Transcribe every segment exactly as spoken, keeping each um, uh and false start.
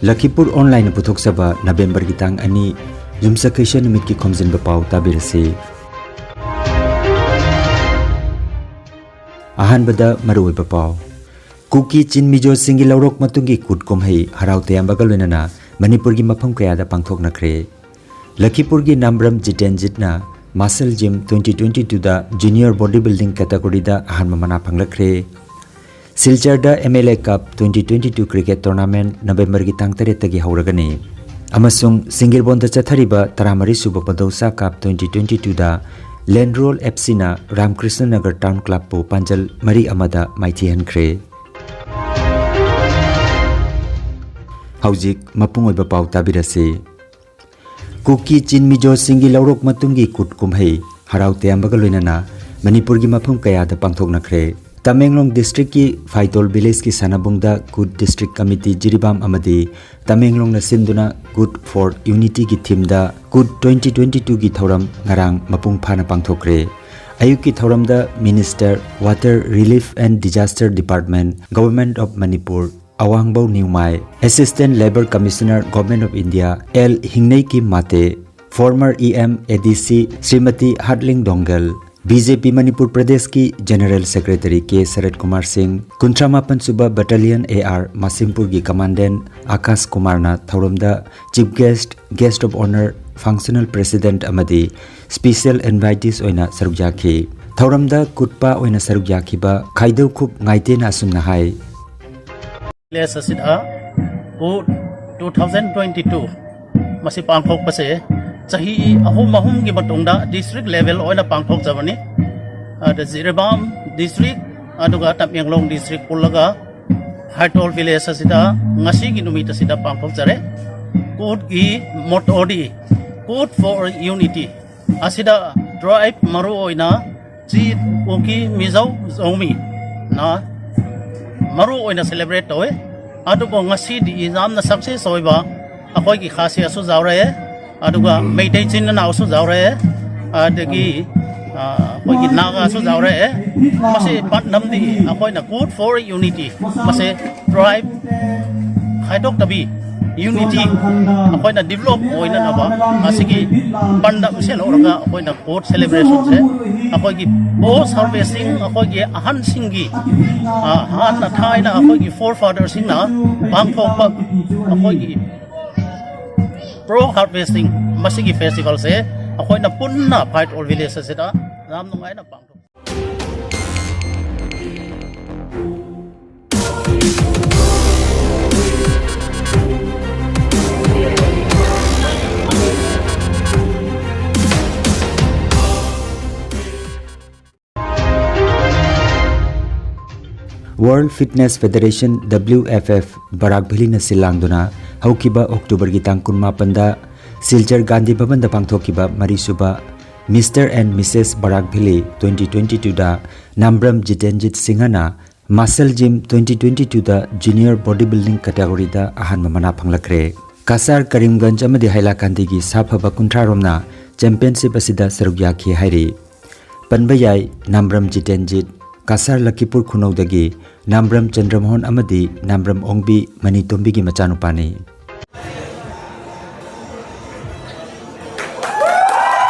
ꯂꯈꯤꯄꯨꯔ ꯑꯣꯟꯂꯥꯏꯟꯅ ꯄꯨꯊꯣꯛꯆꯕ ꯅꯕꯦꯝꯕꯔꯒꯤ ꯇꯥꯡ ꯑꯅꯤ, ꯌꯨꯝꯁꯀꯩꯁ ꯅꯨꯃꯤꯠꯀꯤ ꯈꯣꯝꯖꯤꯟꯕ ꯄꯥꯎ ꯇꯥꯕꯤꯔꯁꯤ꯫ ꯑꯍꯥꯟꯕꯗ ꯃꯔꯨꯑꯣꯏꯕ ꯄꯥꯎ꯫ ꯀꯨꯀꯤ ꯆꯤꯟ ꯃꯤꯖꯣꯁꯤꯡꯒꯤ ꯂꯧꯔꯣꯛ ꯃꯇꯨꯡꯒꯤ ꯀꯨꯠ ꯀꯨꯝꯍꯩ ꯍꯔꯥꯎ ꯇꯌꯥꯝꯕꯒ ꯂꯣꯏꯅꯅ ꯃꯅꯤꯄꯨꯔꯒꯤ ꯃꯐꯝ ꯀꯌꯥꯗ ꯄꯥꯡꯊꯣꯛꯅꯈ꯭ꯔꯦ꯫ ꯂꯈꯤꯄꯨꯔꯒꯤ ꯅꯥꯝꯕ꯭ꯔꯝ ꯖꯤꯇꯦꯟꯖꯤꯠꯅ ꯃꯥꯁꯜ ꯖꯤꯝ twenty twenty twoꯗ ꯖꯨꯅꯤꯌꯔ ꯕꯣꯗꯤ ꯕꯤꯜꯗꯤꯡ ꯀꯦꯇꯥꯒꯣꯔꯤꯗ ꯑꯍꯥꯟꯕ ꯃꯅꯥ ꯐꯪꯂꯛꯈ꯭ꯔꯦ꯫ ꯁꯤꯜꯆꯔꯗ MLA Cup twenty twenty two cricket tournament ꯅꯕꯦꯝꯕꯔꯒꯤ ꯇꯥꯡ ꯇꯔꯦꯠꯇꯒꯤ ꯍꯧꯔꯒꯅꯤ꯫ ꯑꯃꯁꯨꯡ ꯁꯤꯡꯒꯤꯔꯕꯣꯟꯗ ꯆꯠꯊꯔꯤꯕ ꯇꯔꯥꯃꯔꯤ ꯁꯨꯕ ꯕꯗꯧꯁꯥ Cup twenty twenty twoꯗ ꯂꯦꯟꯔꯣꯜ FCꯅ ꯔꯥꯝꯀ꯭ꯔꯤꯁꯅ ꯅꯒꯔ ꯇꯥꯎꯟ ꯀ꯭ꯂꯕꯄꯨ ꯄꯥꯟꯖꯜ ꯃꯔꯤ ꯑꯃꯗ ꯃꯥꯏꯊꯤꯍꯟꯈ꯭ꯔꯦ꯫ ꯍꯧꯖꯤꯛ ꯃꯄꯨꯡ ꯑꯣꯏꯕ ꯄꯥꯎ ꯇꯥꯕꯤꯔꯁꯤ꯫ ꯀꯨꯀꯤ ꯆꯤꯟ ꯃꯤꯖꯣꯁꯤꯡꯒꯤ ꯂꯧꯔꯣꯛ ꯃꯇꯨꯡꯒꯤ ꯀꯨꯠ ꯀꯨꯝꯍꯩ ꯍꯔꯥꯎ ꯇꯌꯥꯝꯕꯒ ꯂꯣꯏꯅꯅ ꯃꯅꯤꯄꯨꯔꯒꯤ ꯃꯐꯝ ꯀꯌꯥꯗ ꯄꯥꯡꯊꯣꯛꯅꯈ꯭ꯔꯦ꯫ ꯇꯃꯦꯡꯂꯣꯡ ꯗꯤꯁꯇ꯭ꯔꯤꯛꯀꯤ ꯐꯥꯏꯇꯣꯜ ꯚꯤꯂꯦꯖꯀꯤ ꯁꯥꯟꯅꯕꯨꯡꯗ ꯀꯨꯠ ꯗꯤꯁꯇ꯭ꯔꯤꯛ ꯀꯃꯤꯇꯤ ꯖꯤꯔꯤꯕꯥꯝ ꯑꯃꯗꯤ ꯇꯃꯦꯡꯂꯣꯡꯅ ꯁꯤꯟꯗꯨꯅ Good for Unityꯒꯤ ꯊꯤꯝꯗ Kut twenty twenty twoꯒꯤ ꯊꯧꯔꯝ ꯉꯔꯥꯡ ꯃꯄꯨꯡ ꯐꯥꯅ ꯄꯥꯡꯊꯣꯛꯈ꯭ꯔꯦ꯫ ꯑꯌꯨꯛꯀꯤ ꯊꯧꯔꯝꯗ Minister Water Relief and Disaster Department, Government of Manipur, ꯑꯋꯥꯡꯕꯧ ꯅ꯭ꯌꯨꯃꯥꯏ, Assistant Labour Commissioner, Government of India, L Hingneikim Mate, former EM, ADC Shrimati Hartling Dongel, BJP Manipur ꯄ꯭ꯔꯗꯦꯁꯀꯤ General Secretary ꯀꯦ ꯁꯔꯠ ꯀꯨꯃꯥꯔ ꯁꯤꯡ, ꯀꯨꯟꯊ꯭ꯔꯥ ꯃꯥꯄꯟ ꯁꯨꯕ Battalion AR ꯃꯥꯁꯤꯝꯄꯨꯔꯒꯤ Commandant ꯑꯥꯀꯥꯁ ꯀꯨꯃꯥꯔꯅ ꯊꯧꯔꯝꯗ Chief Guest, Guest of Honour, Functional President ꯑꯃꯗꯤ Special Invitees ꯑꯣꯏꯅ ꯁꯔꯨꯛ ꯌꯥꯈꯤ꯫ ꯊꯧꯔꯝꯗ ꯀꯨꯠꯄ ꯑꯣꯏꯅ ꯁꯔꯨꯛ ꯌꯥꯈꯤꯕ ꯈꯥꯏꯗꯧꯈꯨꯞ ꯉꯥꯏꯇꯦꯅ ꯑꯁꯨꯝꯅ ꯍꯥꯏ꯫ Village ꯑꯁꯤꯗ ꯀꯨꯠ two thousand twenty two ꯃꯁꯤ ꯄꯥꯡꯊꯣꯛꯄꯁꯦ ꯆꯍꯤ ꯑꯍꯨꯝ ꯑꯍꯨꯝꯒꯤ ꯃꯇꯨꯡꯗ district level ꯑꯣꯏꯅ ꯄꯥꯡꯊꯣꯛꯆꯕꯅꯤ꯫ ꯑꯗ ꯖꯤꯔꯤꯕꯥꯝ district ꯑꯗꯨꯒ ꯇꯃꯦꯡꯂꯣꯡ district ꯄꯨꯜꯂꯒ ꯐꯥꯏꯇꯣꯜ village ꯑꯁꯤꯗ ꯉꯁꯤꯒꯤ ꯅꯨꯃꯤꯠ ꯑꯁꯤꯗ ꯄꯥꯡꯊꯣꯛꯆꯔꯦ꯫ ꯀꯨꯠꯀꯤ mottoꯗꯤ Good for Unity꯫ ꯑꯁꯤꯗ tribe ꯃꯔꯨ ꯑꯣꯏꯅ ꯆꯤ, ꯀꯨꯀꯤ, ꯃꯤꯖꯧ, ꯖꯧꯃꯤꯅ ꯃꯔꯨ ꯑꯣꯏꯅ celebrate ꯇꯧꯋꯤ꯫ ꯑꯗꯨꯕꯨ ꯉꯁꯤꯗꯤ ꯌꯥꯝꯅ success ꯑꯣꯏꯕ ꯑꯩꯈꯣꯏꯒꯤ ꯈꯥꯁꯤꯌꯥꯁꯨ ꯌꯥꯎꯔꯛꯑꯦ, ꯑꯗꯨꯒ ꯃꯩꯇꯩ ꯏꯆꯤꯟ ꯏꯅꯥꯎꯁꯨ ꯌꯥꯎꯔꯛꯑꯦ, ꯑꯗꯒꯤ, ꯑ, ꯑꯩꯈꯣꯏꯒꯤ ꯅꯥꯒꯥꯁꯨ ꯌꯥꯎꯔꯛꯑꯦ꯫ ꯃꯁꯤ ꯄꯥꯟꯗꯝꯗꯤ ꯑꯩꯈꯣꯏꯅ Good for Unity, ꯃꯁꯤ tribe ꯈꯥꯏꯗꯣꯛꯇꯕꯤ ꯌꯨꯅꯤꯇꯤ ꯑꯩꯈꯣꯏꯅ ꯗꯤꯕꯂꯣꯞ ꯑꯣꯏꯅꯅꯕ ꯑꯁꯤꯒꯤ ꯄꯥꯟꯗꯝꯁꯦ ꯂꯧꯔꯒ ꯑꯩꯈꯣꯏꯅ ꯀꯣꯔꯠ ꯁꯦꯂꯦꯕ꯭ꯔꯦꯁꯟꯁꯦ ꯑꯩꯈꯣꯏꯒꯤ ꯄꯣꯁ ꯍꯥꯔꯚꯦꯁꯇꯤꯡ, ꯑꯩꯈꯣꯏꯒꯤ ꯑꯍꯟꯁꯤꯡꯒꯤ, ꯑ, ꯍꯥꯟꯅ ꯊꯥꯏꯅ ꯑꯩꯈꯣꯏꯒꯤ ꯐꯣꯔ ꯐꯥꯗꯔꯁꯤꯡꯅ ꯄꯥꯡꯊꯣꯛꯄ ꯑꯩꯈꯣꯏꯒꯤ ꯄ꯭ꯔꯣ ꯍꯥꯔꯚꯦꯁꯇꯤꯡ, ꯃꯁꯤꯒꯤ ꯐꯦꯁꯇꯤꯚꯦꯜꯁꯦ ꯑꯩꯈꯣꯏꯅ ꯄꯨꯟꯅ ꯐꯥꯏꯠ ꯑꯣꯜ ꯚꯤꯂꯦꯖ ꯑꯁꯤꯗ ꯌꯥꯝ ꯅꯨꯡꯉꯥꯏꯅ ꯄꯥꯡꯊꯣꯛ World Fitness Federation, W F F, ꯕꯔꯥꯛ ꯚꯦꯂꯤꯅ ꯁꯤꯜ ꯂꯥꯡꯗꯨꯅ ꯍꯧꯈꯤꯕ ꯑꯣꯛꯇꯣꯕꯔꯒꯤ ꯇꯥꯡ ꯀꯨꯟꯃꯥꯄꯟꯗ ꯁꯤꯜꯆꯔ ꯒꯥꯟꯙꯤ ꯚꯕꯟꯗ ꯄꯥꯡꯊꯣꯛꯈꯤꯕ ꯃꯔꯤꯁꯨꯕ Mister and Missus Barak valley twenty twenty twoꯗ ꯅꯥꯝꯕ꯭ꯔꯝ ꯖꯤꯇꯦꯟꯖꯤꯠ ꯁꯤꯡꯍꯅ Muscle Gym twenty twenty twoꯗ Junior Body Building categoryꯗ ꯑꯍꯥꯟꯕ ꯃꯅꯥ ꯐꯪꯂꯛꯈ꯭ꯔꯦ꯫ ꯀꯁꯥꯔ ꯀꯔꯤꯝꯒꯟꯖ ꯑꯃꯗꯤ ꯍꯥꯏꯂꯥꯀꯥꯟꯗꯤꯒꯤ ꯁꯥꯐꯕ ꯀꯨꯟꯊ꯭ꯔꯥ ꯔꯣꯝꯅ ꯆꯦꯝꯄꯤꯌꯟꯁꯤꯞ ꯑꯁꯤꯗ ꯁꯔꯨꯛ ꯌꯥꯈꯤ ꯍꯥꯏꯔꯤ꯫ ꯄꯟꯕ ꯌꯥꯏ, ꯅꯥꯝꯕ꯭ꯔꯝ ꯖꯤꯇꯦꯟꯖꯤꯠ, ꯀꯁꯥꯔ ꯂꯛꯈꯤꯄꯨꯔ ꯈꯨꯅꯧꯗꯒꯤ ꯅꯥꯝꯕ꯭ꯔꯝ ꯆꯟꯗ꯭ꯔꯃꯣꯍꯟ ꯑꯃꯗꯤ ꯅꯥꯝꯕ꯭ꯔꯝ ꯑꯣꯡꯕꯤ ꯃꯅꯤꯇꯣꯝꯕꯤꯒꯤ ꯃꯆꯥꯅꯨꯄꯥꯅꯤ꯫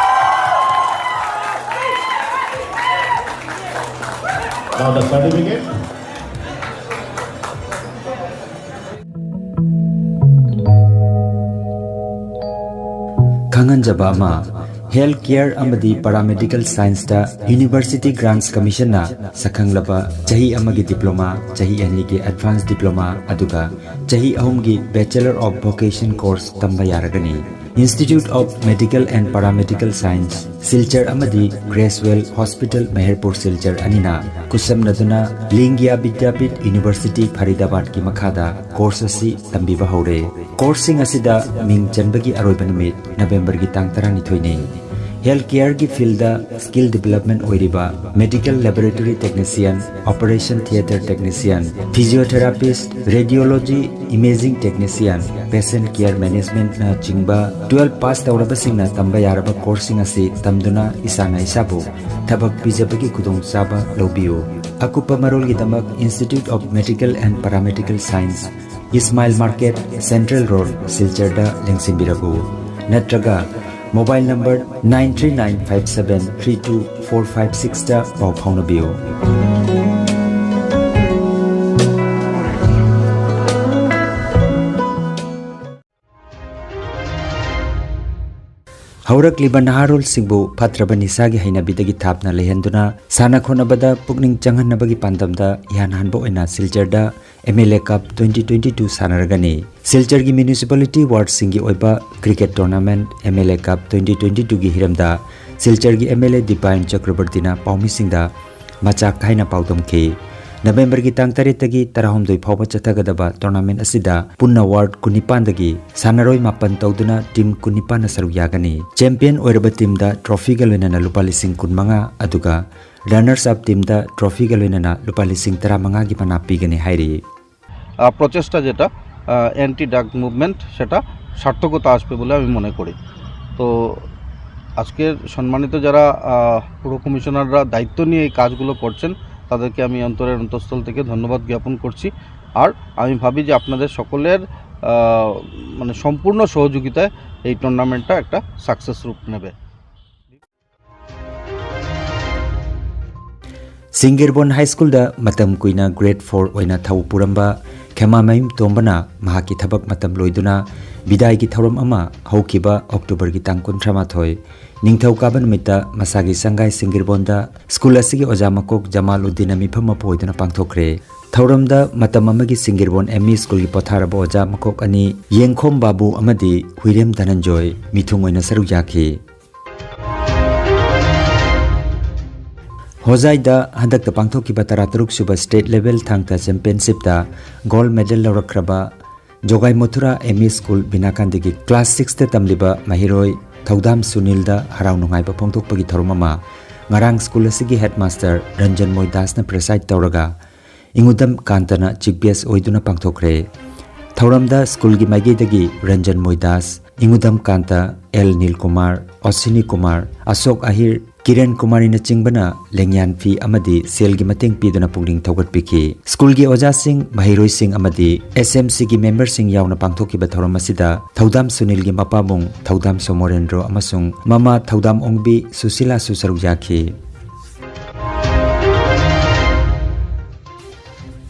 Now the certificate. ꯈꯪꯍꯟꯖꯕ ꯑꯃ, ꯍꯦꯜꯊ ꯀꯦꯌꯔ ꯑꯃꯗꯤ ꯄꯥꯔꯥꯃꯦꯗꯤꯀꯦꯜ ꯁꯥꯏꯟꯁꯇ ꯌꯨꯅꯤꯚꯔꯁꯤꯇꯤ ꯒ꯭ꯔꯥꯟꯠꯁ ꯀꯃꯤꯁꯟꯅ ꯁꯛꯈꯪꯂꯕ ꯆꯍꯤ ꯑꯃꯒꯤ ꯗꯤꯄ꯭ꯂꯣꯃꯥ, ꯆꯍꯤ ꯑꯅꯤꯒꯤ ꯑꯦꯗꯚꯥꯟꯁ ꯗꯤꯄ꯭ꯂꯣꯃꯥ, ꯑꯗꯨꯒ ꯆꯍꯤ ꯑꯍꯨꯝꯒꯤ Bachelor of Vocation course ꯇꯝꯕ ꯌꯥꯔꯒꯅꯤ꯫ Institute of Medical and Paramedical Science, Silchar ꯑꯃꯗꯤ ꯒ꯭ꯔꯦꯁꯋꯦꯜ ꯍꯣꯁꯄꯤꯇꯥꯜ ꯃꯦꯍꯔꯄꯨꯔ ꯁꯤꯜꯆꯔ ꯑꯅꯤꯅ ꯈꯨꯠꯁꯝꯅꯗꯨꯅ ꯂꯤꯡꯒꯤꯌꯥ ꯕꯤꯗ꯭ꯌꯥꯄꯤꯊ ꯌꯨꯅꯤꯚꯔꯁꯤꯇꯤ ꯐꯔꯤꯗꯥꯕꯥꯗꯀꯤ ꯃꯈꯥꯗ ꯀꯣꯔꯁ ꯑꯁꯤ ꯇꯝꯕꯤꯕ ꯍꯧꯔꯦ꯫ ꯀꯣꯔꯁꯁꯤꯡ ꯑꯁꯤꯗ ꯃꯤꯡ ꯆꯟꯕꯒꯤ ꯑꯔꯣꯏꯕ ꯅꯨꯃꯤꯠ ꯅꯕꯦꯝꯕꯔꯒꯤ ꯇꯥꯡ ꯇꯔꯥꯅꯤꯊꯣꯏꯅꯤ꯫ ꯍꯦꯜꯊ ꯀꯦꯌꯔꯒꯤ ꯐꯤꯜꯗ ꯁ꯭ꯀꯤꯜ ꯗꯤꯚꯦꯂꯞꯃꯦꯟ ꯑꯣꯏꯔꯤꯕ medical laboratory technician, operation theatre technician, physiotherapist, radiology, imaging technician, patient care ꯃꯦꯅꯦꯖꯃꯦꯟꯠꯅꯆꯤꯡꯕ ꯇꯨꯋꯦꯜꯐ ꯄꯥꯁ ꯇꯧꯔꯕꯁꯤꯡꯅ ꯇꯝꯕ ꯌꯥꯔꯕ ꯀꯣꯔꯁꯁꯤꯡ ꯑꯁꯤ ꯇꯝꯗꯨꯅ ꯏꯁꯥꯅ ꯏꯁꯥꯕꯨ ꯊꯕꯛ ꯄꯤꯖꯕꯒꯤ ꯈꯨꯗꯣꯡꯆꯥꯕ ꯂꯧꯕꯤꯌꯨ꯫ ꯑꯀꯨꯞꯄ ꯃꯔꯣꯜꯒꯤꯗꯃꯛ Institute of Medical and Paramedical Science, Ismail market, central road, ꯁꯤꯜꯆꯔꯗ ꯂꯦꯡꯁꯤꯟꯕꯤꯔꯛꯎ, ꯅꯠꯇ꯭ꯔꯒ mobile number nine three nine five seven three two four five sixꯇ ꯄꯥꯎ ꯐꯥꯎꯅꯕꯤꯌꯨ꯫ ꯍꯧꯔꯛꯂꯤꯕ ꯅꯍꯥꯔꯣꯜꯁꯤꯡꯕꯨ ꯐꯠꯇ꯭ꯔꯕ ꯅꯤꯁꯥꯒꯤ ꯍꯩꯅꯕꯤꯗꯒꯤ ꯊꯥꯞꯅ ꯂꯩꯍꯟꯗꯨꯅ ꯁꯥꯟꯅ ꯈꯣꯠꯅꯕꯗ ꯄꯨꯛꯅꯤꯡ ꯆꯪꯍꯟꯅꯕꯒꯤ ꯄꯥꯟꯗꯝꯗ ꯏꯍꯥꯟ ꯍꯥꯟꯕ ꯑꯣꯏꯅ ꯁꯤꯜꯆꯔꯗ M L A Cup twenty twenty two ꯁꯥꯟꯅꯔꯒꯅꯤ꯫ ꯁꯤꯜꯆꯔꯒꯤ ꯃ꯭ꯌꯨꯅꯤꯁꯤꯄꯥꯂꯤꯇꯤ ꯋꯥꯔꯗꯁꯤꯡꯒꯤ ꯑꯣꯏꯕ cricket tournament M L A Cup twenty twenty twoꯒꯤ ꯍꯤꯔꯝꯗ ꯁꯤꯜꯆꯔꯒꯤ M L A ꯗꯤꯄꯥꯏꯟ ꯆꯀ꯭ꯔꯕꯔꯇꯤꯅ ꯄꯥꯎꯃꯤꯁꯤꯡꯗ ꯃꯆꯥꯛ ꯈꯥꯏꯅ ꯄꯥꯎꯗꯝꯈꯤ꯫ ꯅꯕꯦꯝꯕꯔꯒꯤ ꯇꯥꯡ ꯇꯔꯦꯠꯇꯒꯤ ꯇꯔꯥꯍꯨꯝꯗꯣꯏ ꯐꯥꯎꯕ ꯆꯠꯊꯒꯗꯕ ꯇꯣꯔꯅꯥꯃꯦꯟꯠ ꯑꯁꯤꯗ ꯄꯨꯟꯅ ꯋꯥꯔꯗ ꯀꯨꯟꯅꯤꯄꯥꯟꯗꯒꯤ ꯁꯥꯟꯅꯔꯣꯏ ꯃꯥꯄꯟ ꯇꯧꯗꯨꯅ ꯇꯤꯝ ꯀꯨꯟꯅꯤꯄꯥꯟꯅ ꯁꯔꯨꯛ ꯌꯥꯒꯅꯤ꯫ ꯆꯦꯝꯄꯤꯌꯟ ꯑꯣꯏꯔꯕ ꯇꯤꯝꯗ ꯇ꯭ꯔꯣꯐꯤꯒ ꯂꯣꯏꯅꯅ ꯂꯨꯄꯥ ꯂꯤꯁꯤꯡ ꯀꯨꯟꯃꯉꯥ, ꯑꯗꯨꯒ ꯔꯟꯅꯔꯁ ꯑꯞ ꯇꯤꯝꯗ ꯇ꯭ꯔꯣꯐꯤꯒ ꯂꯣꯏꯅꯅ ꯂꯨꯄꯥ ꯂꯤꯁꯤꯡ ꯇꯔꯥꯃꯉꯥꯒꯤ ꯃꯅꯥ ꯄꯤꯒꯅꯤ ꯍꯥꯏꯔꯤ꯫ আহ, প্রচেষ্টা যেটা অ্যান্টি ড্রাগ মুভমেন্ট, সেটা সার্থকতা আসবে বলে আমি মনে করি। তো আজকের সম্মানিত যারা আহ, পুর কমিশনাররা দায়িত্ব নিয়ে এই কাজগুলো করছেন, তাদেরকে আমি অন্তরের অন্তঃস্থল থেকে ধন্যবাদ জ্ঞাপন করছি। আর আমি ভাবি যে আপনাদের সকলের আহ, মানে সম্পূর্ণ সহযোগিতায় এই টুর্নামেন্টটা একটা সাকসেস রূপ নেবে। ꯁꯤꯡꯒꯤꯔꯕꯣꯟ ꯍꯥꯏ ꯁ꯭ꯀꯨꯜꯗ ꯃꯇꯝ ꯀꯨꯏꯅ ꯒ꯭ꯔꯦꯗ ꯐꯣꯔ ꯑꯣꯏꯅ ꯊꯧ ꯄꯨꯔꯝꯕ ꯈꯦꯃꯥꯃꯌꯨꯝ ꯇꯣꯝꯕꯅ ꯃꯍꯥꯛꯀꯤ ꯊꯕꯛ ꯃꯇꯝ ꯂꯣꯏꯗꯨꯅ ꯕꯤꯗꯥꯏꯒꯤ ꯊꯧꯔꯝ ꯑꯃ ꯍꯧꯈꯤꯕ ꯑꯣꯛꯇꯣꯕꯔꯒꯤ ꯇꯥꯡ ꯀꯨꯟꯊ꯭ꯔꯥꯃꯥꯊꯣꯏ, ꯅꯤꯡꯊꯧꯀꯥꯕ ꯅꯨꯃꯤꯠꯇ ꯃꯁꯥꯒꯤ ꯁꯪꯒꯥꯏ ꯁꯤꯡꯒꯤꯔꯕꯣꯟꯗ ꯁ꯭ꯀꯨꯜ ꯑꯁꯤꯒꯤ ꯑꯣꯖꯥ ꯃꯀꯣꯛ ꯖꯃꯥꯂꯨꯗꯗꯤꯟꯅ ꯃꯤꯐꯝ ꯃꯄꯨ ꯑꯣꯏꯗꯨꯅ ꯄꯥꯡꯊꯣꯛꯈ꯭ꯔꯦ꯫ ꯊꯧꯔꯝꯗ ꯃꯇꯝ ꯑꯃꯒꯤ ꯁꯤꯡꯒꯤꯔꯕꯣꯟ M E ꯁ꯭ꯀꯨꯜꯒꯤ ꯄꯣꯊꯥꯔꯕ ꯑꯣꯖꯥ ꯃꯀꯣꯛ ꯑꯅꯤ, ꯌꯦꯡꯈꯣꯝ ꯕꯥꯕꯨ ꯑꯃꯗꯤ ꯍꯨꯏꯔꯦꯝ ꯙꯅꯟꯖꯣꯏ, ꯃꯤꯊꯨꯡ ꯑꯣꯏꯅ ꯁꯔꯨꯛ ꯌꯥꯈꯤ꯫ ꯍꯣꯖꯥꯏꯗ ꯍꯟꯗꯛꯇ ꯄꯥꯡꯊꯣꯛꯈꯤꯕ ꯇꯔꯥꯇꯔꯨꯛ ꯁꯨꯕ ꯁ꯭ꯇꯦꯠ ꯂꯦꯚꯦꯜ ꯊꯥꯡ ꯇꯥ ꯆꯦꯝꯄꯤꯌꯟꯁꯤꯞꯇ ꯒꯣꯜꯗ ꯃꯦꯗꯜ ꯂꯧꯔꯛꯈ꯭ꯔꯕ Jogai Mathura M E school ꯕꯤꯅꯥꯀꯥꯟꯗꯒꯤ ꯀ꯭ꯂꯥꯁ ꯁꯤꯛꯁꯇ ꯇꯝꯂꯤꯕ ꯃꯍꯩꯔꯣꯏ ꯊꯧꯗꯥꯝ ꯁꯨꯅꯤꯜꯗ ꯍꯔꯥꯎ ꯅꯨꯡꯉꯥꯏꯕ ꯐꯣꯡꯗꯣꯛꯄꯒꯤ ꯊꯧꯔꯝ ꯑꯃ ꯉꯔꯥꯡ ꯁ꯭ꯀꯨꯜ ꯑꯁꯤꯒꯤ ꯍꯦꯗꯃꯥꯁꯇꯔ ꯔꯟꯖꯟ ꯃꯣꯏꯗꯥꯁꯅ ꯄ꯭ꯔꯦꯁꯥꯏꯗ ꯇꯧꯔꯒ ꯏꯉꯨꯗꯝ ꯀꯥꯟꯇꯅ ꯆꯤꯐ ꯒꯦꯁ ꯑꯣꯏꯗꯨꯅ ꯄꯥꯡꯊꯣꯛꯈ꯭ꯔꯦ꯫ ꯊꯧꯔꯝꯗ ꯁ꯭ꯀꯨꯜꯒꯤ ꯃꯥꯏꯀꯩꯗꯒꯤ ꯔꯟꯖꯟ ꯃꯣꯏꯗꯥꯁ, ꯏꯉꯨꯗꯝ ꯀꯥꯟꯇ, ꯑꯦꯜ ꯅꯤꯜꯀꯨꯃꯥꯔ, ꯑꯣꯁꯤꯅꯤ ꯀꯨꯃꯥꯔ, ꯑꯁꯣꯛ ꯑꯍꯤꯔ, ꯀꯤꯔꯟ ꯀꯨꯃꯥꯔꯤꯅꯆꯤꯡꯕꯅ ꯂꯦꯡꯌꯥꯟ ꯐꯤ ꯑꯃꯗꯤ ꯁꯦꯜꯒꯤ ꯃꯇꯦꯡ ꯄꯤꯗꯨꯅ ꯄꯨꯛꯅꯤꯡ ꯊꯧꯒꯠꯄꯤꯈꯤ꯫ ꯁ꯭ꯀꯨꯜꯒꯤ ꯑꯣꯖꯥꯁꯤꯡ, ꯃꯍꯩꯔꯣꯏꯁꯤꯡ ꯑꯃꯗꯤ ꯑꯦꯁ ꯑꯦꯝ ꯁꯤꯒꯤ ꯃꯦꯝꯕꯔꯁꯤꯡ ꯌꯥꯎꯅ ꯄꯥꯡꯊꯣꯛꯈꯤꯕ ꯊꯧꯔꯝ ꯑꯁꯤꯗ ꯊꯧꯗꯥꯝ ꯁꯨꯅꯤꯜꯒꯤ ꯃꯄꯥꯕꯨꯡ ꯊꯧꯗꯥꯝ ꯁꯣꯃꯣꯔꯦꯟꯗ꯭ꯔꯣ ꯑꯃꯁꯨꯡ ꯃꯃꯥ ꯊꯧꯗꯥꯝ ꯑꯣꯡꯕꯤ ꯁꯨꯁꯤꯂꯥꯁꯨ ꯁꯔꯨꯛ ꯌꯥꯈꯤ꯫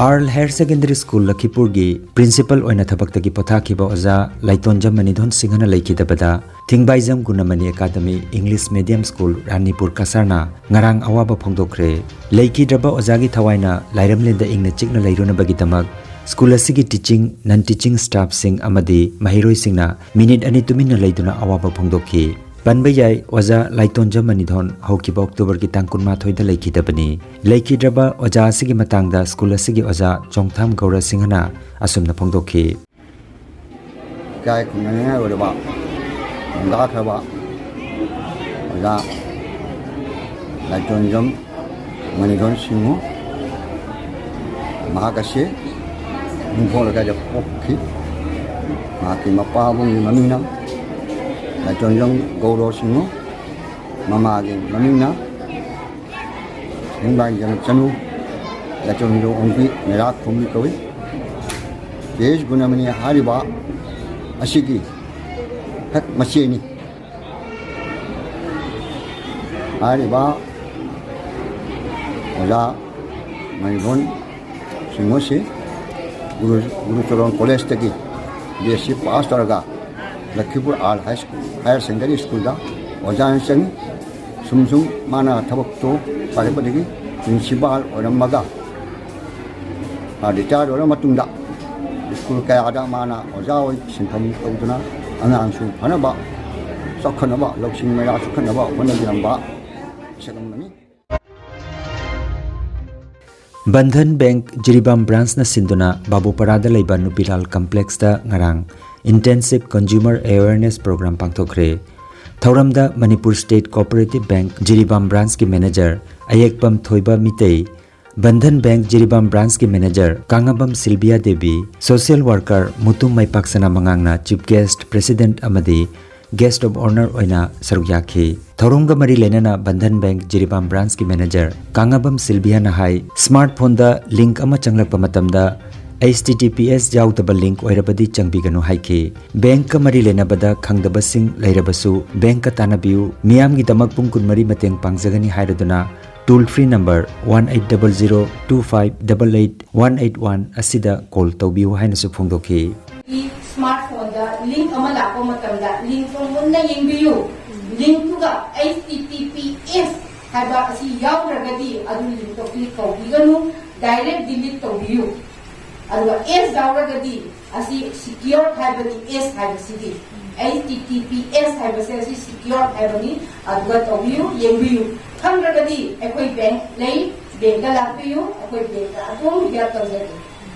ꯑꯥꯔꯜ ꯍꯥꯌꯔ ꯁꯦꯀꯦꯟꯗꯔꯤ ꯁ꯭ꯀꯨꯜ ꯂꯈꯤꯄꯨꯔꯒꯤ ꯄ꯭ꯔꯤꯟꯁꯤꯄꯜ ꯑꯣꯏꯅ ꯊꯕꯛꯇꯒꯤ ꯄꯣꯊꯥꯈꯤꯕ ꯑꯣꯖꯥ ꯂꯥꯏꯇꯣꯟꯖꯝ ꯃꯅꯤꯙꯣꯟ ꯁꯤꯡꯍꯅ ꯂꯩꯈꯤꯗꯕꯗ ꯊꯤꯡꯕꯥꯏꯖꯝ ꯒꯨꯅꯃꯅꯤ ꯑꯦꯀꯥꯗꯃꯤ ꯏꯪꯂꯤꯁ ꯃꯦꯗꯤꯌꯝ ꯁ꯭ꯀꯨꯜ ꯔꯥꯅꯤꯄꯨꯔ ꯀꯁꯥꯔꯅ ꯉꯔꯥꯡ ꯑꯋꯥꯕ ꯐꯣꯡꯗꯣꯛꯈ꯭ꯔꯦ꯫ ꯂꯩꯈꯤꯗ꯭ꯔꯕ ꯑꯣꯖꯥꯒꯤ ꯊꯋꯥꯏꯅ ꯂꯥꯏꯔꯝꯂꯦꯟꯗ ꯏꯪꯅ ꯆꯤꯛꯅ ꯂꯩꯔꯨꯅꯕꯒꯤꯗꯃꯛ ꯁ꯭ꯀꯨꯜ ꯑꯁꯤꯒꯤ ꯇꯤꯆꯤꯡ, ꯅꯟ ꯇꯤꯆꯤꯡ ꯁ꯭ꯇꯥꯐꯁꯤꯡ ꯑꯃꯗꯤ ꯃꯍꯩꯔꯣꯏꯁꯤꯡꯅ ꯃꯤꯅꯤꯠ ꯑꯅꯤ ꯇꯨꯃꯤꯟꯅ ꯂꯩꯗꯨꯅ ꯑꯋꯥꯕ ꯐꯣꯡꯗꯣꯛꯈꯤ꯫ ꯄꯟꯕ ꯌꯥꯏ, ꯑꯣꯖꯥ ꯂꯥꯏꯇꯣꯟꯖꯝ ꯃꯅꯤꯙꯣꯟ ꯍꯧꯈꯤꯕ ꯑꯣꯛꯇꯣꯕꯔꯒꯤ ꯇꯥꯡ ꯀꯨꯟꯃꯥꯊꯣꯏꯗ ꯂꯩꯈꯤꯗꯕꯅꯤ꯫ ꯂꯩꯈꯤꯗ꯭ꯔꯕ ꯑꯣꯖꯥ ꯑꯁꯤꯒꯤ ꯃꯇꯥꯡꯗ ꯁ꯭ꯀꯨꯜ ꯑꯁꯤꯒꯤ ꯑꯣꯖꯥ ꯆꯣꯡꯊꯥꯝ ꯒꯧꯔ ꯁꯤꯡꯍꯅ ꯑꯁꯨꯝꯅ ꯐꯣꯡꯗꯣꯛꯈꯤ꯫ ꯏꯀꯥꯏ ꯈꯨꯝꯅꯅꯤꯡꯉꯥꯏ ꯑꯣꯏꯔꯕ ꯈꯨꯟꯗꯥꯈ꯭ꯔꯕ ꯑꯣꯖꯥ ꯂꯥꯏꯇꯣꯟꯖꯝ ꯃꯅꯤꯊꯣꯟ ꯁꯤꯡꯍ, ꯃꯍꯥꯛ ꯑꯁꯤ ꯅꯤꯡꯈꯣꯜ ꯂꯩꯀꯥꯏꯗ ꯄꯣꯛꯈꯤ꯫ ꯃꯍꯥꯛꯀꯤ ꯃꯄꯥꯕꯨꯡꯒꯤ ꯃꯃꯤꯡꯅ ꯂꯥꯏꯇꯣꯟꯖꯝ ꯒꯧꯔꯣ ꯁꯤꯡꯍ, ꯃꯃꯥꯒꯤ ꯃꯃꯤꯡꯅ ꯍꯤꯡꯕꯥꯏ ꯖꯅꯆꯅꯨ, ꯂꯥꯏꯇꯣꯟꯖꯝ ꯑꯣꯡꯕꯤ ꯃꯦꯔꯥ ꯈꯨꯝꯕꯤ ꯀꯧꯏ꯫ ꯀꯦ ꯑꯦꯁ ꯒꯨꯅꯃꯅꯤ ꯍꯥꯏꯔꯤꯕ ꯑꯁꯤꯒꯤ ꯍꯦꯛ ꯃꯆꯦꯅꯤ꯫ ꯍꯥꯏꯔꯤꯕ ꯑꯣꯖꯥ ꯃꯍꯤꯕꯣꯟ ꯁꯤꯡꯍ ꯑꯁꯤ ꯒꯨꯔꯨ, ꯒꯨꯔꯨ ꯆꯔꯣꯟ ꯀꯣꯂꯦꯖꯇꯒꯤ ꯕꯤ ꯑꯦꯁ ꯁꯤ ꯄꯥꯁ ꯇꯧꯔꯒ ꯂꯈꯤꯄꯨꯔ ꯑꯥꯔꯜ ꯍꯥꯏ ꯁ꯭ꯀꯨꯜ, ꯍꯥꯌꯔ ꯁꯦꯀꯦꯟꯗꯔꯤ ꯁ꯭ꯀꯨꯜꯗ ꯑꯣꯖꯥ ꯑꯣꯏꯅ ꯆꯪꯉꯤ꯫ ꯁꯨꯝ ꯁꯨꯝ ꯃꯥꯅ ꯊꯕꯛꯇꯨ ꯄꯥꯏꯔꯛꯄꯗꯒꯤ ꯄ꯭ꯔꯤꯟꯁꯤꯄꯥꯜ ꯑꯣꯏꯔꯝꯃꯒ, ꯃꯥ ꯔꯤꯇꯥꯌꯔ ꯑꯣꯏꯔ ꯃꯇꯨꯡꯗ ꯁ꯭ꯀꯨꯜ ꯀꯌꯥꯗ ꯃꯥꯅ ꯑꯣꯖꯥ ꯑꯣꯏ ꯁꯤꯟꯐꯝ ꯇꯧꯗꯨꯅ ꯑꯉꯥꯡꯁꯨ ꯐꯅꯕ, ꯆꯥꯎꯈꯠꯅꯕ, ꯂꯧꯁꯤꯡ ꯃꯩꯔꯥ ꯆꯥꯎꯈꯠꯅꯕ ꯍꯣꯠꯅꯕꯤꯔꯝꯕ ꯃꯤꯁꯛ ꯑꯃꯅꯤ꯫ ꯕꯟꯙꯟ ꯕꯦꯡꯛ ꯖꯤꯔꯤꯕꯥꯝ ꯕ꯭ꯔꯥꯟꯁꯅ ꯁꯤꯟꯗꯨꯅ ꯕꯥꯕꯨꯄꯔꯥꯗ ꯂꯩꯕ ꯅꯨꯄꯤꯂꯥꯜ ꯀꯝꯄ꯭ꯂꯦꯛꯁꯇ ꯉꯔꯥꯡ Intensive Consumer Awareness Program ꯄꯥꯡꯊꯣꯛꯈ꯭ꯔꯦ꯫ ꯊꯧꯔꯝꯗ Manipur state cooperative bank Jiribam ꯕ꯭ꯔꯥꯟꯁꯀꯤ ꯃꯦꯅꯦꯖꯔ ꯑꯌꯦꯛꯄꯝ ꯊꯣꯏꯕ ꯃꯤꯇꯩ, ꯕꯟꯙꯟ ꯕꯦꯡꯛ ꯖꯤꯔꯤꯕꯥꯝ ꯕ꯭ꯔꯥꯟꯁꯀꯤ manager Kangabam Sylvia Devi, social worker ꯃꯨꯇꯨꯝ ꯃꯥꯏꯄꯥꯛꯁꯅꯥ ꯃꯉꯥꯡꯅ ꯆꯤꯐ ꯒꯦꯁ꯭ꯠ, ꯄ꯭ꯔꯦꯁꯤꯗꯦꯟꯠ ꯑꯃꯗꯤ ꯒꯦꯁ꯭ꯠ ꯑꯣꯐ ꯑꯣꯅꯔ ꯑꯣꯏꯅ ꯁꯔꯨꯛ ꯌꯥꯈꯤ꯫ ꯊꯧꯔꯝꯒ ꯃꯔꯤ ꯂꯩꯅꯅ ꯕꯟꯙꯟ ꯕꯦꯡꯛ ꯖꯤꯔꯤꯕꯥꯝ ꯕ꯭ꯔꯥꯟꯁꯀꯤ ꯃꯦꯅꯦꯖꯔ ꯀꯥꯉꯥꯕꯝ ꯁꯤꯜꯕꯤꯌꯥꯅ ꯍꯥꯏ, ꯁ꯭ꯃꯥꯔꯠ ꯐꯣꯟꯗ ꯂꯤꯡꯛ ꯑꯃ ꯆꯪꯂꯛꯄ ꯃꯇꯝꯗ H T T P S ꯌꯥꯎꯗꯕ ꯂꯤꯡꯛ ꯑꯣꯏꯔꯕꯗꯤ ꯆꯪꯕꯤꯒꯅꯨ ꯍꯥꯏꯈꯤ꯫ ꯕꯦꯡꯛꯀ ꯃꯔꯤ ꯂꯩꯅꯕꯗ ꯈꯪꯗꯕꯁꯤꯡ ꯂꯩꯔꯕꯁꯨ ꯕꯦꯡꯛꯀ ꯇꯥꯟꯅꯕꯤꯌꯨ, ꯃꯤꯌꯥꯝꯒꯤꯗꯃꯛ ꯄꯨꯡ ꯀꯨꯟꯃꯔꯤ ꯃꯇꯦꯡ ꯄꯥꯡꯖꯒꯅꯤ ꯍꯥꯏꯔꯗꯨꯅ toll free number one eight double zero two five double eight one eight one ꯑꯁꯤꯗ ꯀꯣꯜ ꯇꯧꯕꯤꯌꯨ ꯍꯥꯏꯅꯁꯨ ꯐꯣꯡꯗꯣꯛꯈꯤ꯫ ꯁ꯭ꯃꯥꯔꯠ ꯐꯣꯟꯗ ꯂꯤꯡꯛ ꯑꯃ ꯂꯥꯛꯄ ꯃꯇꯝꯗ ꯂꯤꯡꯛꯇꯣ ꯃꯨꯟꯅ ꯌꯦꯡꯕꯤꯌꯨ꯫ ꯂꯤꯡꯛꯇꯨꯒ H T T P S ꯍꯥꯏꯕ ꯑꯁꯤ ꯌꯥꯎꯗ꯭ꯔꯒꯗꯤ ꯑꯗꯨ ꯂꯤꯡꯛꯇꯣ ꯀ꯭ꯂꯤꯛ ꯇꯧꯕꯤꯒꯅꯨ, ꯗꯥꯏꯔꯦꯛ ꯗꯤꯂꯤꯠ ꯇꯧꯕꯤꯌꯨ꯫ ꯑꯗꯨꯒ ꯑꯦꯁ ꯌꯥꯎꯔꯒꯗꯤ ꯑꯁꯤ ꯁꯤꯀ꯭ꯌꯣꯔ ꯍꯥꯏꯕꯅꯤ, ꯑꯦꯁ ꯍꯥꯏꯕꯁꯤꯗꯤ꯫ H T T P S ꯍꯥꯏꯕꯁꯦ ꯑꯁꯤ ꯁꯤꯀ꯭ꯌꯣꯔ ꯍꯥꯏꯕꯅꯤ꯫ ꯑꯗꯨꯒ ꯇꯧꯕꯤꯌꯨ, ꯌꯦꯡꯕꯤꯌꯨ꯫ ꯈꯪꯗ꯭ꯔꯒꯗꯤ ꯑꯩꯈꯣꯏ ꯕꯦꯡꯛ ꯂꯩ, ꯕꯦꯡꯛꯇ ꯂꯥꯛꯄꯤꯌꯨ, ꯑꯩꯈꯣꯏ ꯕꯦꯡꯛꯅ ꯑꯗꯨꯝ ꯍꯦꯜꯞ ꯇꯧꯖꯒꯦ꯫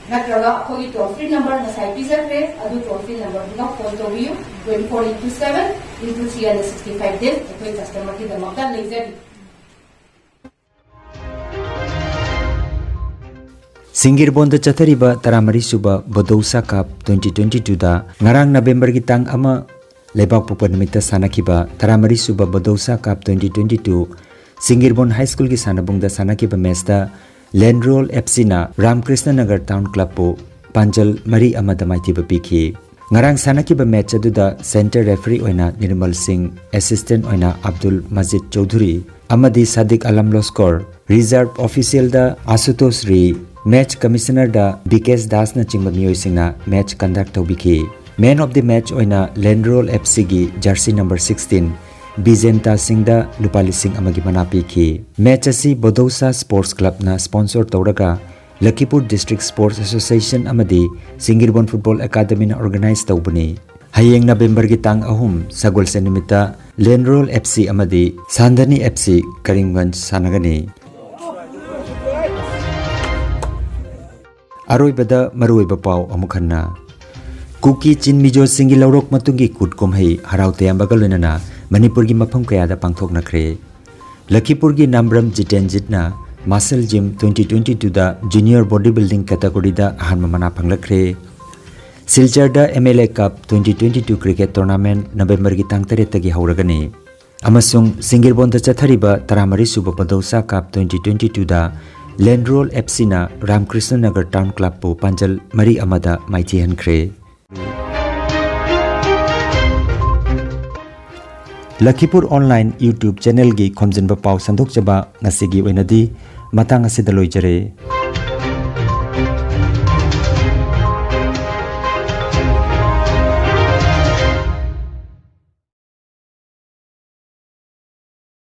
ꯅꯠꯇ꯭ꯔꯒ ꯑꯩꯈꯣꯏꯒꯤ ꯇꯣꯜ ꯐ꯭ꯔꯤ ꯅꯝꯕꯔ ꯉꯁꯥꯏ ꯄꯤꯖꯈ꯭ꯔꯦ, ꯑꯗꯨ ꯇꯣꯜ ꯐ꯭ꯔꯤ ꯅꯝꯕꯔꯗꯨꯗ ꯐꯣꯟ ꯇꯧꯕꯤꯌꯨ꯫ Twenty four into seven into three hundred sixty five days ꯑꯩꯈꯣꯏ ꯀꯁꯇꯃꯔꯒꯤꯗꯃꯛꯇ ꯂꯩꯖꯔꯤ꯫ ꯁꯤꯡꯒꯤꯔꯕꯣꯟꯗ ꯆꯠꯊꯔꯤꯕ ꯇꯔꯥꯃꯔꯤ ꯁꯨꯕ ꯕꯣꯗꯧꯁꯥ ꯀꯞ twenty twenty twoꯗ ꯉꯔꯥꯡ ꯅꯕꯦꯝꯕꯔꯒꯤ ꯇꯥꯡ ꯑꯃ ꯂꯩꯕꯥꯛꯄꯣꯛꯄ ꯅꯨꯃꯤꯠꯇ ꯁꯥꯟꯅꯈꯤꯕ ꯇꯔꯥꯃꯔꯤ ꯁꯨꯕ ꯕꯣꯗꯧꯁꯥ ꯀꯞ twenty twenty two ꯁꯤꯡꯒꯤꯔꯕꯣꯟ ꯍꯥꯏ ꯁ꯭ꯀꯨꯜꯒꯤ ꯁꯥꯟꯅꯕꯨꯡꯗ ꯁꯥꯟꯅꯈꯤꯕ ꯃꯦꯆꯇ ꯂꯦꯟꯔꯣꯜ F Cꯅ ꯔꯥꯝꯀ꯭ꯔꯤꯁꯅ ꯅꯒꯔ ꯇꯥꯎꯟ ꯀ꯭ꯂꯕꯄꯨ ꯄꯥꯟꯖꯜ ꯃꯔꯤ ꯑꯃꯗ ꯃꯥꯏꯊꯤꯕ ꯄꯤꯈꯤ꯫ ꯉꯔꯥꯡ ꯁꯥꯟꯅꯈꯤꯕ ꯃꯦꯆ ꯑꯗꯨꯗ ꯁꯦꯟꯇꯔ ꯔꯦꯐꯔꯤ ꯑꯣꯏꯅ ꯅꯤꯔꯃꯜ ꯁꯤꯡ, ꯑꯦꯁꯤꯁꯇꯦꯟꯠ ꯑꯣꯏꯅ ꯑꯕꯗꯨꯜ ꯃꯖꯤꯗ ꯆꯧꯙꯨꯔꯤ ꯑꯃꯗꯤ ꯁꯥꯗꯤꯛ ꯑꯂꯝ ꯂꯣꯁꯀꯣꯔ, ꯔꯤꯖꯔꯚ ꯑꯣꯐꯤꯁꯤꯌꯦꯜꯗ ꯑꯁꯨꯇꯣꯁ ꯔꯤ, ꯃꯦꯆ ꯀꯃꯤꯁꯅꯔꯗ ꯕꯤꯀꯦꯁ ꯗꯥꯁꯅꯆꯤꯡꯕ ꯃꯤꯑꯣꯏꯁꯤꯡꯅ ꯃꯦꯆ ꯀꯟꯗꯛ ꯇꯧꯕꯤꯈꯤ꯫ ꯃꯦꯟ ꯑꯣꯐ ꯗꯤ ꯃꯦꯆ ꯑꯣꯏꯅ ꯂꯦꯟꯔꯣꯜ F Cꯒꯤ ꯖꯔꯁꯤ ꯅꯝꯕꯔ sixteen ꯕꯤꯖꯦꯟꯇꯥ ꯁꯤꯡꯗ ꯂꯨꯄꯥ ꯂꯤꯁꯤꯡ ꯑꯃꯒꯤ ꯃꯅꯥ ꯄꯤꯈꯤ꯫ ꯃꯦꯆ ꯑꯁꯤ ꯕꯣꯗꯧꯁꯥ ꯁ꯭ꯄꯣꯔꯠꯁ ꯀ꯭ꯂꯕꯅ ꯁ꯭ꯄꯣꯟꯁꯣꯔ ꯇꯧꯔꯒ ꯂꯈꯤꯄꯨꯔ ꯗꯤꯁꯇ꯭ꯔꯤꯛ ꯁ꯭ꯄꯣꯔꯠꯁ ꯑꯦꯁꯣꯁꯤꯌꯦꯁꯟ ꯑꯃꯗꯤ ꯁꯤꯡꯒꯤꯔꯕꯣꯟ ꯐꯨꯠꯕꯣꯜ ꯑꯦꯀꯥꯗꯃꯤꯅ ꯑꯣꯔꯒꯅꯥꯏꯖ ꯇꯧꯕꯅꯤ꯫ ꯍꯌꯦꯡ ꯅꯕꯦꯝꯕꯔꯒꯤ ꯇꯥꯡ ꯑꯍꯨꯝ ꯁꯒꯣꯜꯁꯦꯟ ꯅꯨꯃꯤꯠꯇ ꯂꯦꯟꯔꯣꯜ F C ꯑꯃꯗꯤ ꯁꯥꯟꯗꯅꯤ F C ꯀꯔꯤꯝꯒꯟꯖ ꯁꯥꯟꯅꯒꯅꯤ꯫ ꯑꯔꯣꯏꯕꯗ ꯃꯔꯨꯑꯣꯏꯕ ꯄꯥꯎ ꯑꯃꯨꯛ ꯍꯟꯅ꯫ ꯀꯨꯀꯤ ꯆꯤꯟ ꯃꯤꯖꯣꯁꯤꯡꯒꯤ ꯂꯧꯔꯣꯛ ꯃꯇꯨꯡꯒꯤ ꯀꯨꯠ ꯀꯨꯝꯍꯩ ꯍꯔꯥꯎ ꯇꯌꯥꯝꯕꯒ ꯂꯣꯏꯅꯅ ꯃꯅꯤꯄꯨꯔꯒꯤ ꯃꯐꯝ ꯀꯌꯥꯗ ꯄꯥꯡꯊꯣꯛꯅꯈ꯭ꯔꯦ꯫ ꯂꯈꯤꯄꯨꯔꯒꯤ Nambram ꯖꯤꯇꯦꯟꯖꯤꯠꯅ Muscle Gym twenty twenty-twoꯗ Junior Body Building categoryꯗ ꯑꯍꯥꯟꯕ ꯃꯅꯥ ꯐꯪꯂꯛꯈ꯭ꯔꯦ꯫ ꯁꯤꯜꯆꯔꯗ M L A Cup twenty twenty-two cricket tournament Novemberꯒꯤ ꯇꯥꯡ ꯇꯔꯦꯠꯇꯒꯤ ꯍꯧꯔꯒꯅꯤ꯫ ꯑꯃꯁꯨꯡ ꯁꯤꯡꯒꯤꯔꯕꯣꯟꯗ ꯆꯠꯊꯔꯤꯕ ꯇꯔꯥꯃꯔꯤ ꯁꯨꯕ ꯕꯗꯧꯁꯥ Cup twenty twenty-twoꯗ Lendrol F Cꯅ ꯔꯥꯝꯀ꯭ꯔꯤꯁꯅ Nagar Town Clubꯄꯨ ꯄꯥꯟꯖꯜ ꯃꯔꯤ ꯑꯃꯗ ꯃꯥꯏꯊꯤꯍꯟꯈ꯭ꯔꯦ꯫ ꯂꯈꯤꯄꯨꯔ Online YouTube channelꯒꯤ ꯈꯣꯝꯖꯤꯟꯕ ꯄꯥꯎ ꯁꯟꯗꯣꯛꯆꯕ ꯉꯁꯤꯒꯤ ꯑꯣꯏꯅꯗꯤ ꯃꯇꯥꯡ ꯑꯁꯤꯗ ꯂꯣꯏꯖꯔꯦ꯫